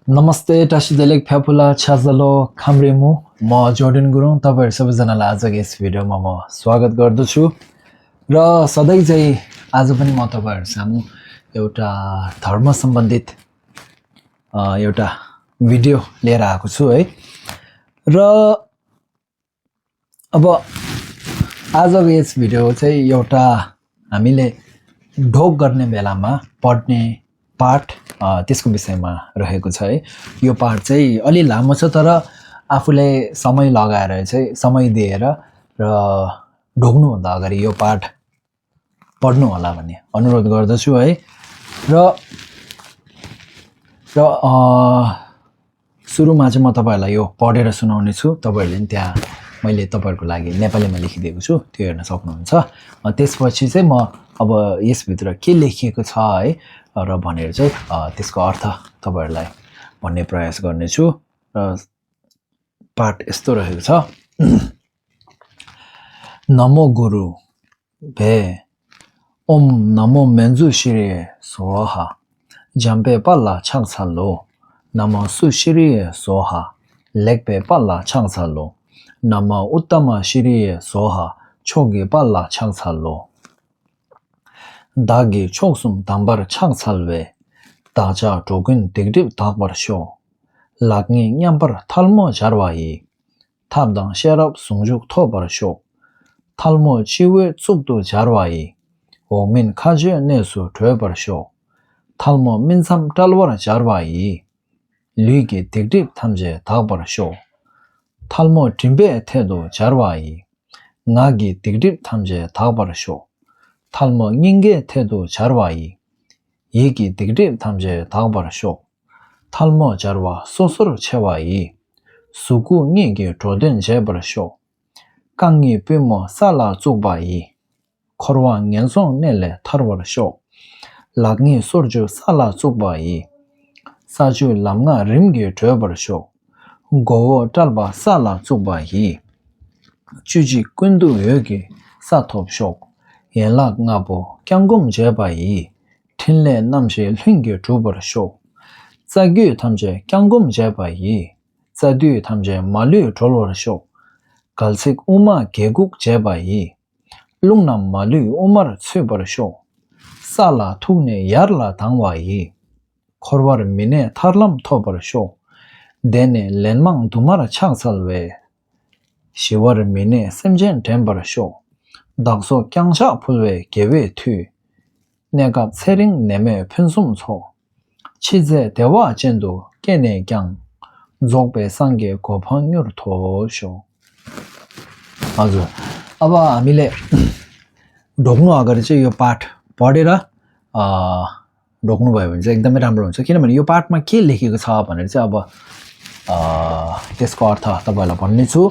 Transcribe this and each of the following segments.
नमस्ते टासिदेलेक फ्याफुला छ्याजलो खाम्रेमु म जोर्डन गुरुङ तपाईहरु सबैजनालाई आजको यस भिडियोमा म स्वागत गर्दछु र सधैं चाहिँ आज पनि म तपाईहरु सामु एउटा धर्म सम्बन्धित एउटा भिडियो लिएर आएको छु है र अब आजको यस भिडियो चाहिँ एउटा हामीले ढोग गर्ने बेलामा पढ्ने पाठ त्यसको विषयमा रहेको छ है। यो पाठ चाहिँ अलि लामो छ तर आफूले समय लगाएर चाहिँ समय दिएर र ढोग्नु भन्दा अगाडि यो पाठ पढ्नु होला भन्ने अनुरोध गर्दछु है। र सुरुमा चाहिँ म तपाईहरुलाई यो पढेर सुनाउने छु। तपाईहरुले नि त्यहाँ मैले तपाईहरुको लागि नेपालीमा लेखिदिएको छु, त्यो हेर्न सक्नुहुन्छ। त्यसपछि चाहिँ म अब यस भित्र के लेखिएको छ है र भनेर चाहिँ त्यसको अर्थ तपाईहरुलाई भन्ने प्रयास गर्ने छु। र पाठ यस्तो रहेको छ। नमो गुरु भे ओम नमो मेन्जु श्री सोहा जम्पे पल्ला छाङछालो नमो सुश्री सोहा लेकपे पल्ला छाङछालो नमो उत्तम श्री सोहा छोगे पल्ला छाङछालो दागी छोक्सुम दाम्बर छाङछालवे दाजा टोगुन दिगदिब दागबर शो लाग्ने न्याम्बर थाल्मो झारवाही थाब्दाङ शेरब सुङजुक थोबर शो थाल्मो चिवे चुक्दो झारवाही होमिन खाजे नेसु ठोबर शो थाल्मो मिन्साम टालवर झारवाही लुइगे दिगदिब थाम्जे दागबर शो थाल्मो टिम्बे थेदो झारवाही नागी दिगदिब थाम्जे दागबर शो थाल्मो ङिङ्गे थेदो झारवाही येगी दिगदिब थाम्जे दागबर शो थाल्मो झारवा सोसर छेवाही सुकु ङिगे टोदेन जेबर शो काङ्गी पिमो साला चुकबाही खरवा ङेन्सोङ नेले थरवर शो लाग्ने सोर्जु साला चुकबाही साजु लामगा रिमगे ट्वेबर शो गोवो टालबा साला चुकबाही चुजी कुन्दु योगे साथोप शोक येलाक ngabo kyangum jebayi thinle namje lhinge tuber sho tsagyu thamje kyangum jebayi tsadyu thamje malu tolor sho kalsik uma geguk jebayi lungnam malu umar tsuber sho sala thugne yarla thangwayi khorwar mine tharlam thober sho dene lenmang dumar changsalwe shiwar mine semjen tember sho dakso kyangsha pulwe gewe tu negap sering neme phensum cho chize dewa jendo kene kyang zogbe sangge gophangyur to sho हजुर अब हामीले ढोग्नु अगाडि चाहिँ यो पाठ पढेर ढोग्नु भयो भने चाहिँ एकदमै राम्रो हुन्छ। किनभने यो पाठमा के लेखेको छ भनेर चाहिँ अब त्यसको अर्थ तपाईहरुलाई भन्ने छु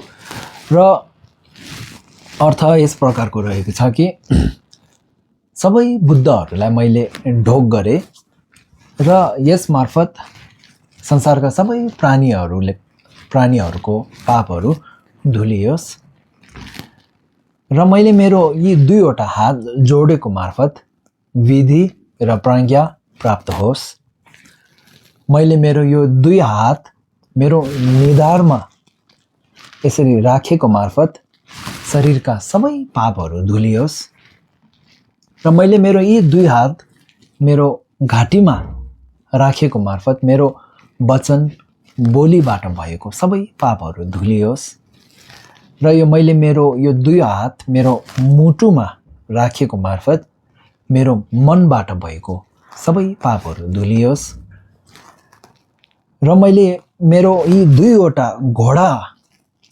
र अर्थ यस प्रकारको रहेको छ कि सबै बुद्धहरूलाई मैले ढोग गरे र यस मार्फत संसारका सबै प्राणीहरूको पापहरू धुलियोस् र मैले मेरो यी दुईवटा हात जोडेको मार्फत विधि र प्रज्ञा प्राप्त होस्। मैले मेरो यो दुई हात मेरो निधारमा यसरी राखेको मार्फत शरीरका सबै पापहरू धुलियोस् र मैले मेरो यी दुई हात मेरो घाँटीमा राखेको मार्फत मेरो वचन बोलीबाट भएको सबै पापहरू धुलियोस् र यो मैले मेरो यो दुई हात मेरो मुटुमा राखेको मार्फत मेरो मनबाट भएको सबै पापहरू धुलियोस् र मैले मेरो यी दुईवटा घोडा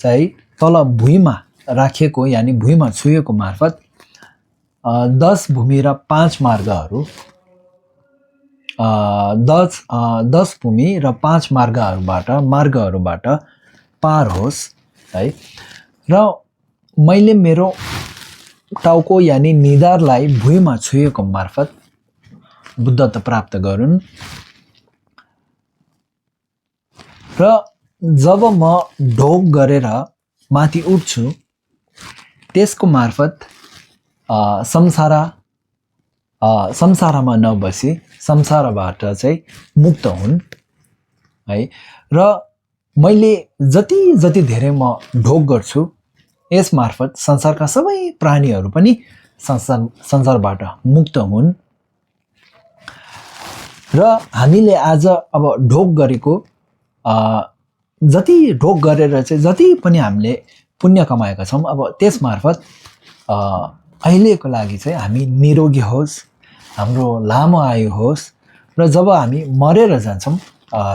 चाहिँ तल भुइँमा राखेको यानी भुइँमा छुएको मार्फत 10 भूमि र 5 मार्गहरू 10 भूमि र 5 मार्गहरूबाट पार होस् है। र मैले मेरो टाउको यानी निधारलाई भुइँमा छुएको मार्फत बुद्धत्व प्राप्त गरून् र जब म ढोग गरेर माथि उठ्छु त्यसको मार्फत संसारमा नबसी संसारबाट चाहिँ मुक्त हुन् है। र मैले जति जति धेरै म ढोग गर्छु यस मार्फत संसारका सबै प्राणीहरू पनि संसारबाट मुक्त हुन्। र हामीले आज अब ढोग गरेको जति ढोग गरेर चाहिँ जति पनि हामीले पुण्य कमाएका छौँ अब त्यस मार्फत अहिलेको लागि चाहिँ हामी निरोगी होस्, हाम्रो लामो आयु होस् र जब हामी मरेर जान्छौँ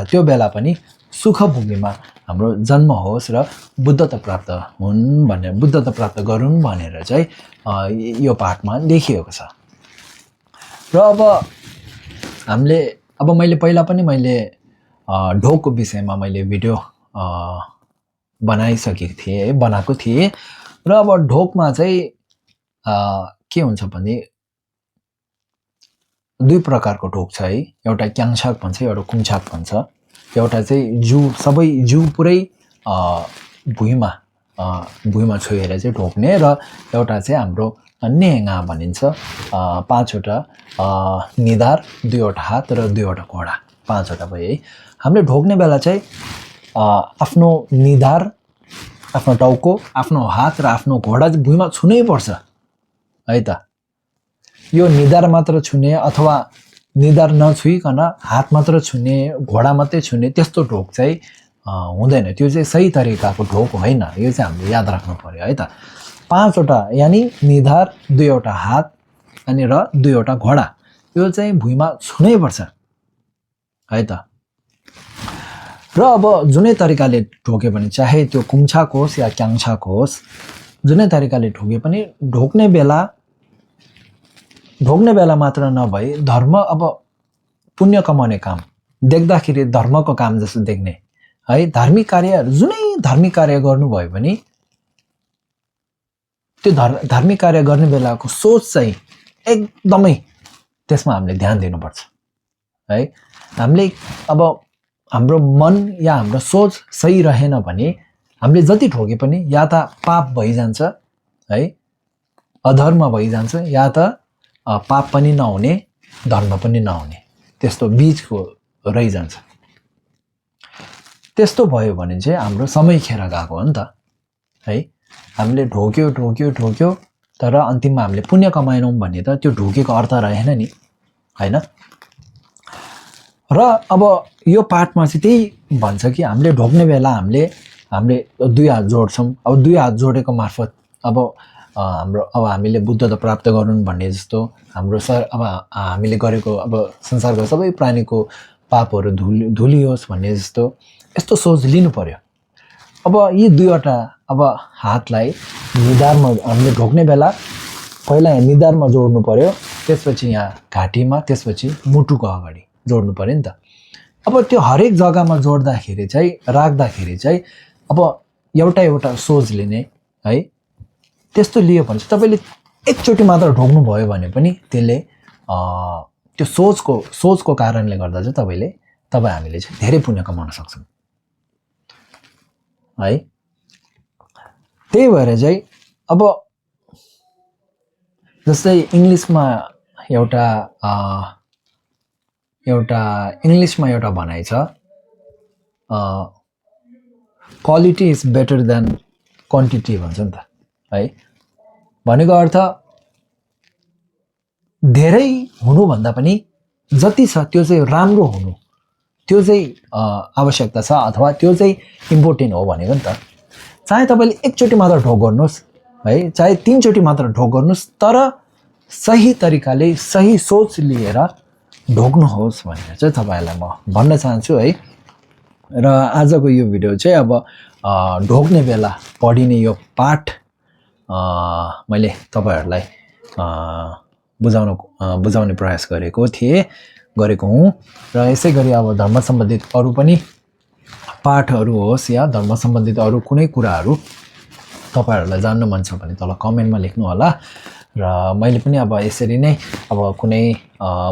त्यो बेला पनि सुख भोगीमा हाम्रो जन्म होस् र बुद्धता प्राप्त हुन् भनेर बुद्धता प्राप्त गरून् भनेर चाहिँ यो पाठमा लेखिएको छ। र अब हामीले अब मैले पहिला पनि मैले ढोगको विषयमा मैले भिडियो बनाएको थिएँ र अब ढोगमा चाहिँ के हुन्छ भने दुई प्रकारको ढोग छ है। एउटा क्याङछाक भन्छ, एउटा कुङछाक भन्छ। एउटा चाहिँ सबै जिउ पुरै भुइँमा छोएर चाहिँ ढोग्ने र एउटा चाहिँ हाम्रो नेङा भनिन्छ। 5वटा निधार, 2वटा हात र 2वटा घोडा, 5वटा भयो है। हामीले ढोग्ने बेला चाहिँ आफ्नो निधार, आफ्नो टाउको, आफ्नो हात र आफ्नो घोडा भुइँमा छुनै पर्छ है त। यो निधार मात्र छुने अथवा निधार नछुइकन हात मात्र छुने, घोडा मात्रै छुने त्यस्तो ढोग चाहिँ हुँदैन। त्यो चाहिँ सही तरिकाको ढोग होइन। यो चाहिँ हामीले याद राख्नु पर्यो है त। 5वटा यानि निधार, 2वटा हात अनि र 2वटा घोडा यो चाहिँ भुइँमा छुनै पर्छ है त। र अब जुनै तरिकाले ढोग्यो भने चाहे त्यो कुङछाक होस् या क्याङछाक होस्, जुनै तरिकाले ढोगे पनि ढोग्ने बेला मात्र नभई धर्म अब पुण्य कमाउने काम देख्दाखेरि धर्मको काम जस्तो देख्ने है। धार्मिक कार्यहरू जुनै धार्मिक कार्य गर्नुभयो भने त्यो धार्मिक कार्य गर्ने बेलाको सोच चाहिँ एकदमै त्यसमा हामीले ध्यान दिनुपर्छ है। हामीले अब हाम्रो मन या हाम्रो सोच सही रहेन भने हामीले जति ढोगे पनि या त पाप भइजान्छ है, अधर्म भइजान्छ, या त पाप पनि नहुने धर्म पनि नहुने त्यस्तो बीचको रहिजान्छ। त्यस्तो भयो भने चाहिँ हाम्रो समय खेर गएको हो नि त है। हामीले ढोग्यो तर अन्तिममा हामीले पुण्य कमाएनौँ भने त त्यो ढोगेको अर्थ रहेन नि हैन। र अब यो पाठमा चाहिँ त्यही भन्छ कि हामीले ढोग्ने बेला हामीले 2 हात जोड्छौँ। अब 2 हात जोडेको मार्फत अब हामीले बुद्धता प्राप्त गरून् भन्ने जस्तो हाम्रो अब हामीले गरेको अब संसारको सबै प्राणीको पापहरू धुलियोस् भन्ने जस्तो यस्तो सोच लिनु पर्यो। अब यी 2वटा अब हातलाई निधारमा हामीले ढोग्ने बेला पहिला यहाँ निधारमा जोड्नु पर्यो, त्यसपछि यहाँ घाँटीमा, त्यसपछि मुटुको अगाडि जोड्नु पर्यो नि त। अब त्यो हरेक जग्गामा जोड्दाखेरि चाहिँ राख्दाखेरि चाहिँ अब एउटा सोच लिने है। त्यस्तो लियो भने चाहिँ तपाईँले एकचोटि मात्र ढोग्नु भयो भने पनि त्यसले त्यो सोचको कारणले गर्दा चाहिँ हामीले चाहिँ धेरै पुण्य कमाउन सक्छौँ है। त्यही भएर चाहिँ अब जस्तै इङ्ग्लिसमा एउटा भनाइ छ, quality is better than quantity भन्छ नि त है। भनेको अर्थ धेरै हुनुभन्दा पनि जति छ त्यो चाहिँ राम्रो हुनु, त्यो चाहिँ आवश्यकता छ अथवा त्यो चाहिँ इम्पोर्टेन्ट हो भनेको नि त। चाहे तपाईँले एकचोटि मात्र ढोग गर्नुहोस् है, चाहे 3 चोटि मात्र ढोग गर्नुहोस्, तर सही तरिकाले सही सोच लिएर ढोग्नुहोस् भनेर चाहिँ तपाईँहरूलाई म भन्न चाहन्छु है। र आजको यो भिडियो चाहिँ अब ढोग्ने बेला पढिने यो पाठ मैले तपाईँहरूलाई बुझाउने प्रयास गरेको हुँ। र यसै गरी अब धर्म सम्बन्धित अरू पनि पाठहरू होस् या धर्म सम्बन्धित अरू कुनै कुराहरू तपाईँहरूलाई जान्न मन छ भने तल कमेन्टमा लेख्नु होला। र मैले पनि अब यसरी नै अब कुनै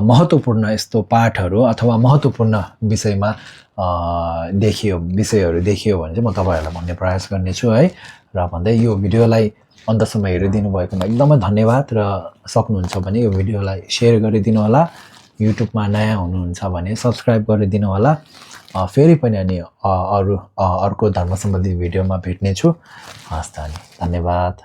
महत्त्वपूर्ण यस्तो पाठहरू अथवा महत्त्वपूर्ण विषयमा विषयहरू देखियो भने चाहिँ म तपाईँहरूलाई भन्ने प्रयास गर्नेछु है। र भन्दै यो भिडियोलाई अन्तसम्म हेरिदिनु भएकोमा एकदमै धन्यवाद। र सक्नुहुन्छ भने यो भिडियोलाई सेयर गरिदिनु होला, युट्युबमा नयाँ हुनुहुन्छ भने सब्सक्राइब गरिदिनु होला। फेरि पनि अनि अर्को धर्म सम्बन्धी भिडियोमा भेट्नेछु हस् त अनि धन्यवाद।